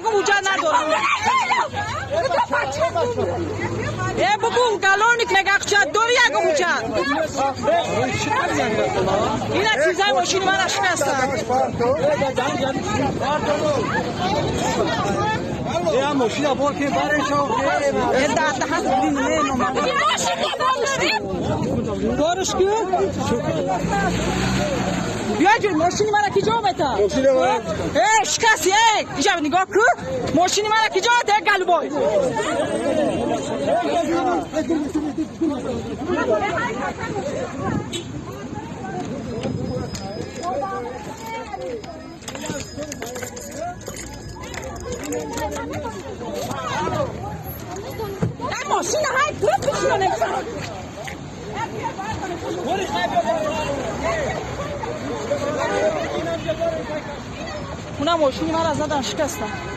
Ягон ҳуҷҷат надорам. Э, бубу, уголовник мега, ҳуҷҷат дори, ягон ҳуҷҷат? Ина тирзаи мошини мана шикастан. Мошина бор ки барешо. Э, даҳаст бин, борш ку. Биё ҷӯй, мошини мана ки ҷо мета? Э, шикасти, э, иҷа нигоҳ ку, мошини мана ки ҷо мета, э, голубой. Мошина ҳай кӯ бишинонем. Уна мошини мара задан, шикастан.